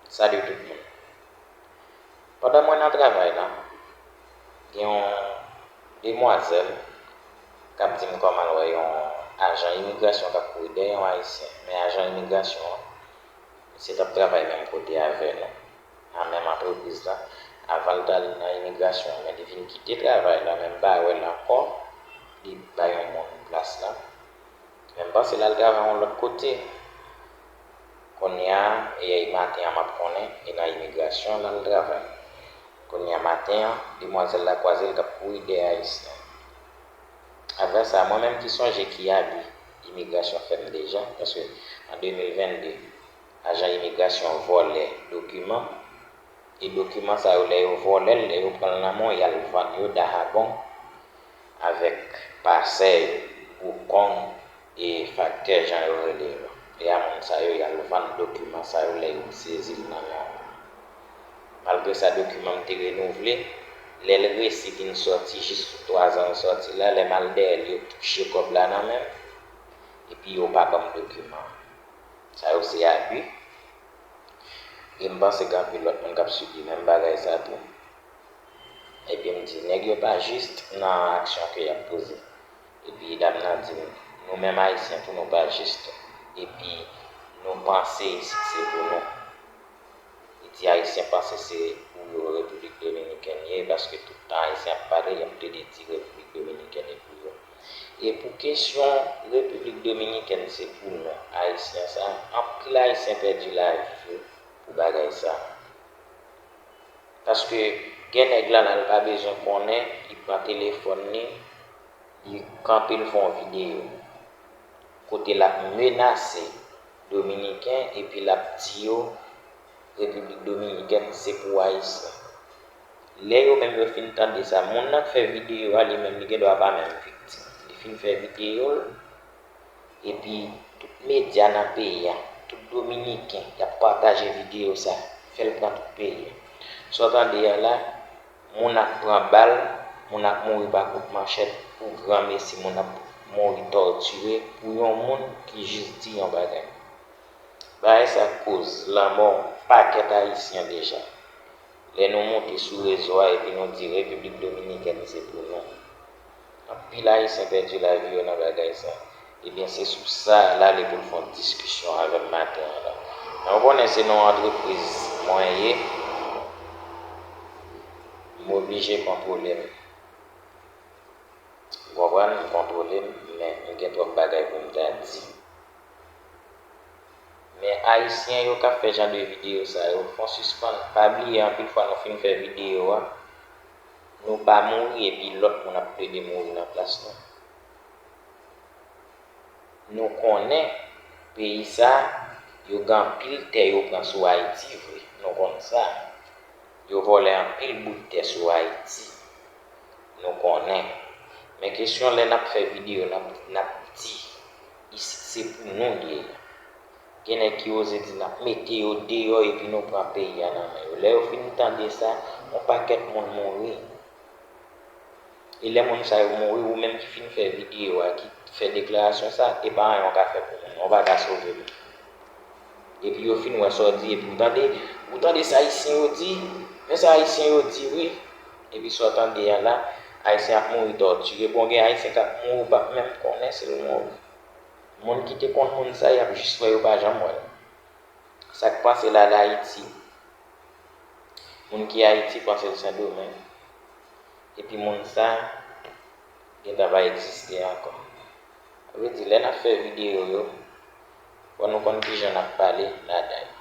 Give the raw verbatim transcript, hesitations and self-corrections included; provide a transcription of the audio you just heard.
Salut tout moun. Pandan mwen nan travay la, gen yon demwazèl k ap di m kòman l wè yon ajan imigrasyon k ap kouri dèyè yon Ayisyen. Men ajan imigrasyon an, misye t ap travay menm kote avè nou, nan menm antrepriz la, avan l t al nan imigrasyon an. Men li vin kite travay la, men m pa wè l ankò. Li bay yon moun plas la. Men m panse l al travay yon lòt kote. Kounye a, e maten an m ap konnen, e nan imigrasyon l al travay. Kounye a maten an, demwazèl la kwaze l k ap kouri dèyè Ayisyen. Apre sa, mwen menm ki sonje ki abi imigrasyon fè m deja, paske an de mil venn de, ajan imigrasyon vòlè dokiman, e dokiman sa yo, lè yo vòlè l, lè yo pran l nan men w, y al vann yo dahagon avèk pasè yo, boukong, e faktè jan yo rele yo. E a moun sa yo, y al vann dokiman sa yo lè yo sezi l nan men w. Malgre sa, dokiman m te renouvle, lè l resi vin sòti, jis sou twa zan l sòti la, lè m al dèyè l, yo touche kòb la nan men m, epi yo pa ban m dokiman. Sa yo se abi. E m panse gen anpil lòt moun k ap sibi menm bagay sa tou. Epi m di, nèg yo pa jis nan aksyon ke y ap poze. Epi dam nan di m, nou menm Ayisyen tou, nou pa jis tou. Epi nou panse isit se pou nou. Li di Ayisyen panse se pou yo Repiblik Dominikèn ye, paske tout tan Ayisyen ap pale, y ap plede di Repiblik Dominikèn e pou yo. E pou kesyon Repiblik Dominikèn se pou nou, Ayisyen sa, anpil Ayisyen pèdi lavi yo pou bagay sa. Paske gen nèg la, la, l pa bezwen konnen, li pran telefòn li, li kanpe, l fè yon videyo kote l ap menase Dominiken, epi l ap di yo Repiblik Dominikèn se pou Ayisyen. Lè yo menm yo fin tande sa, moun nan k fè videyo a, li menm, li gen dwa pa menm viktim. Li fin fè videyo l, epi tout medya nan peyi a, tout Dominiken, y ap pataje videyo sa, fè l pran tout peyi a. Sa w tande a la, moun ap pran bal, moun ap mouri pa kout manchèt, pou granmesi, moun ap mouri tòtire pou yon moun ki jis di yon bagay. Bagay sa koz lanmò yon pakèt Ayisyen deja. Lè nou moute sou rezo a epi nou di Repiblik Dominikèn se pou nou. Anpil Ayisyen pèdi lavi yo nan bagay sa. Ebyen, se sou sa l ale pou l fè yon diskisyon avè m maten an la. Men ou konnen se nan yon antrepriz mwen ye, m oblije kontwole m. Ou konprann? M kontwole m, men m gen twòp bagay pou m ta di. Men Ayisyen yo k ap fè jan de videyo sa yo, fò n sispann. Pa bliye, anpil fwa nou fin fè videyo a, nou pa mouri epi lòt moun ap plede mouri nan plas nou. Nou konnen peyi sa, yo gen anpil tè yo pran sou Ayiti vre. Nou konn sa. Yo vòlè anpil bout tè sou Ayiti. Nou konnen. Men kesyon lè n ap fè videyo, n ap, n ap di, isit se pou nou l ye. Gen nèg ki oze di n ap mete yo deyò epi nou pran peyi a nan men yo. Lè yo fin tande sa, yon pakèt moun mouri. E lè moun sa yo mouri, ou menm ki fin fè videyo a, ki fè deklarasyon sa, e pa anyen w ka fè pou moun nan, ou pa ka sove moun. Epi yo fin wè sa w di, epi ou tande, ou tande sa Ayisyen yo di, men sa Ayisyen yo di wi. Epi sa w tande a la, Ayisyen ap mouri tòtire. Bon, gen Ayisyen k ap mouri, ou p ap menm konnen si l mouri. Moun ki te konn moun sa, y ap jis wè, yo pa janm wè l. Sa k panse l al Ayiti, moun ki Ayiti panse l Sendomeng. Epi moun sa gentan pa egziste ankò. Sa vle di, lè n ap fè videyo yo, fò nou konn kijan n ap pale ladan yo.